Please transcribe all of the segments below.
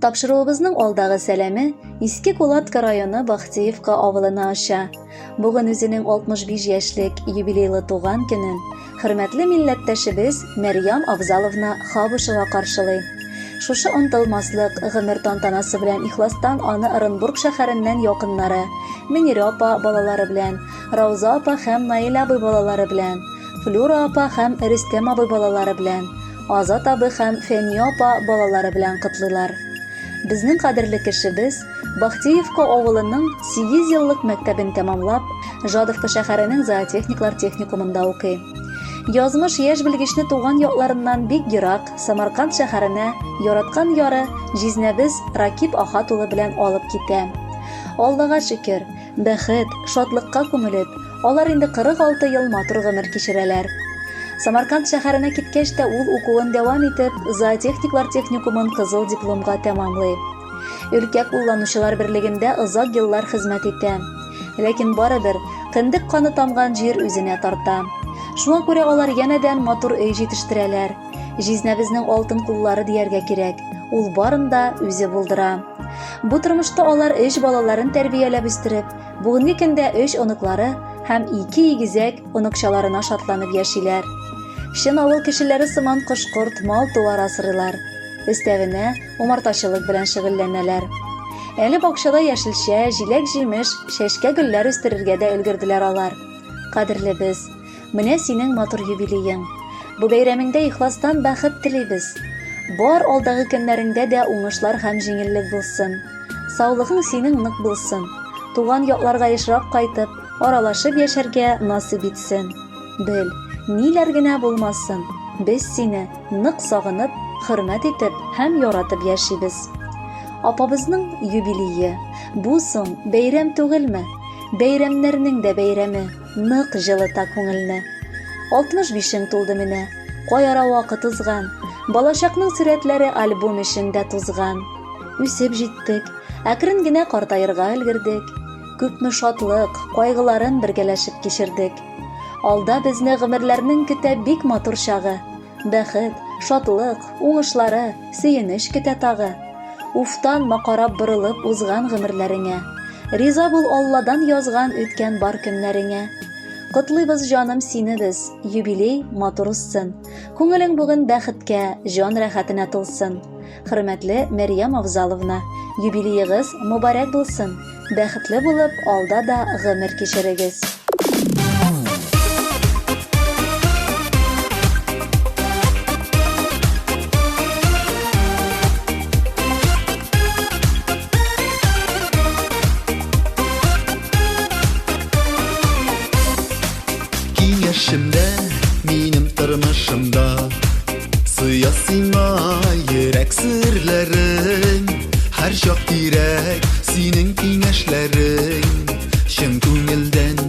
Тапшыруыбызның алдагы сәламе Иске Кулатка районы Бахтиевка авылына оча. Бүген үзенең 65 яшьлек юбилейлы туган көнен хөрмәтле милләттәшебез Мәрьям Авзаловна Хабышева каршылый. Шушы онытылмаслык гомер тантанасы белән ихластан аны Ырынбург шәһәреннән якыннары, Мөнирә апа балалары белән, Рауза апа һәм Наил абый балалары белән, Флюра апа һәм Рөстәм абый балалары белән, Азат абый һәм Фәния апа балалары белән котлыйлар. Безнең кадерле кешебез, Бахтеевка авылының сигезьеллык мәктәбен тәмамлап, Жадовка шәһәренең зоотехниклар техникумында укый. Язмыш яшь белгечне туган якларыннан бик ерак Самарканд шәһәренә яраткан яры, җизнәбез Ракип Ахат улы белән алып китә. Аллага шөкер, бәхет, шатлыкка күмелеп, алар инде 46 ел матур гомер кичерәләр. Самарканд шәһәренә киткәч тә ул укуын дәвам итеп, зоотехниклар техникумын кызыл дипломга тәмамлый. Өлкә кулланучылар берлегендә озак еллар хезмәт итә. Ләкин барыбер кендек каны тамган җир үзенә тарта. Шуңа күрә алар янәдән матур өй җитештерәләр. Җизнәбезнең алтын куллары дияргә кирәк. Ул барын да үзе булдыра. Бу тормышта алар өч балаларын тәрбияләп үстереп, бүгенге көндә өч оныклары һәм ике игезәк оныкчаларына шатланып яшиләр. Чын авыл кешеләре сыман кош-корт, мал-туар асрыйлар. Өстәвенә, умартачылык белән шөгыльләнәләр. Әле бакчада яшелчә, җиләк-җимеш, чәчкә-гөлләр үстерергә дә өлгерделәр алар. Кадерлебез, менә синең матур юбилеең. Бу бәйрәмеңдә ихластан бәхет телибез. Бар алдагы көннәреңдә дә уңышлар һәм җиңеллек булсын. Саулыгың синең нык булсын. Туган якларга ешрак кайтып, аралашып яшәргә насыйп итсен. Бел, ниләр генә булмасын, без сине нык сагынып, хөрмәт итеп һәм яратып яшибез. Апабызның юбилее. Бу соң бәйрәм түгелме? Бәйрәмнәрнең дә бәйрәме, нык җылыта күңелне. 65-ең тулды менә, кай ара вакыт узган, балачакның сурәтләре альбом эчендә тузган. Үсеп җиттек, әкрен генә картаерга өлгердек. Күпме шатлык, кайгыларын бергәләшеп кичердек. Алда безне гомерләрнең көтә бик матур чагы. Бәхет, шатлык, уңышлары, сөенеч көтә тагы. Уфтанма карап борылып узган гомерләреңә. Риза бул Алладан язган үткән бар көннәреңә. Котлыйбыз җаным сине без, юбилей матур узсын. Күңелең бүген бәхеткә, җан рәхәтенә тулсын. Хөрмәтле Мәрьям Авзаловна, юбилеегыз мобарәк булсын! Бәхетле булып, алда да гомер кичерегез! Киңәшемдә, минем тормышымда Сыя сиңа йөрәк серләрең, Һәрчак кирәк синең киңәшләрең, Чын күңелдән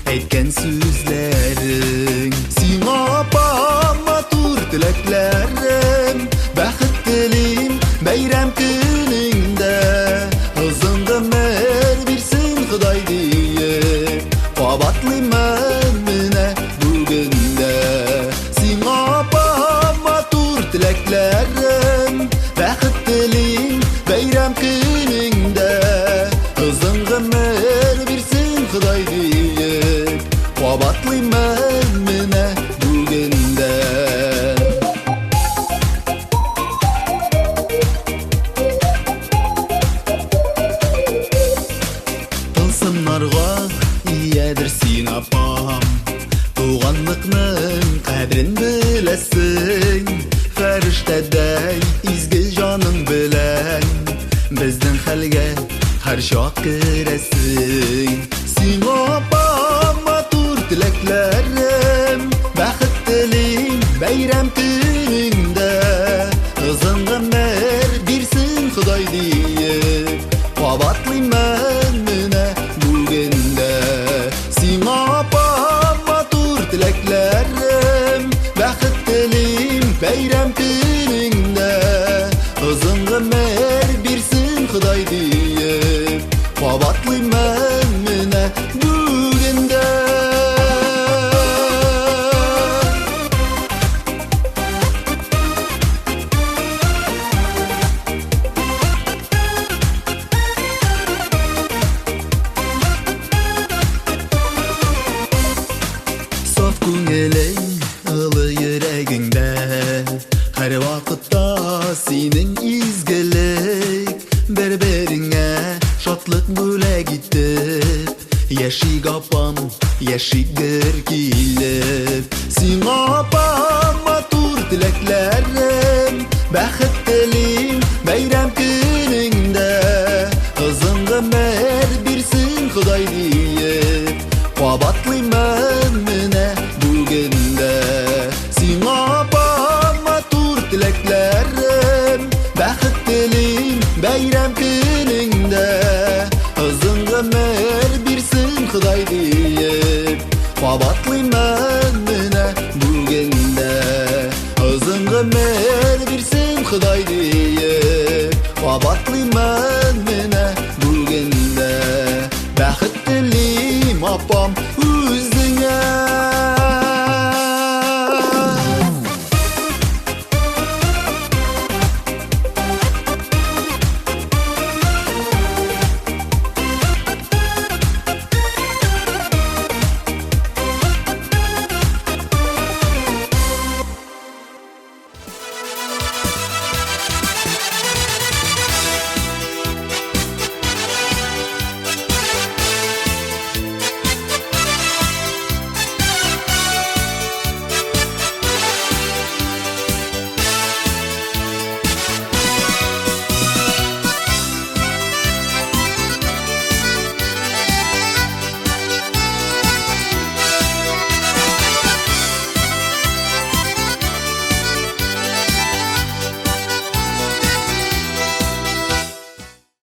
әйткән сүзләрең. Сиңа апам матур теләкләрем, Бәхет телим бәйрәм көнеңдә. Озын гомер бирсен Ходай диеп, Кабатлыймын менә бүген дә. Сиңа апам матур теләкләрем, Бәхет телим бәйрәм көнеңдә. Озын гомер бирсен Ходай диеп, Кабатлыймын менә бүген дә. Тылсымнарга иядер син, апам. Туганлыкның кадерен беләсең, Фәрештәдәй изге җаның белән Безнең хәлгә һәрчак керәсең. Сиңа апам матур теләкләрем, Бәхет телим бәйрәм көнеңдә.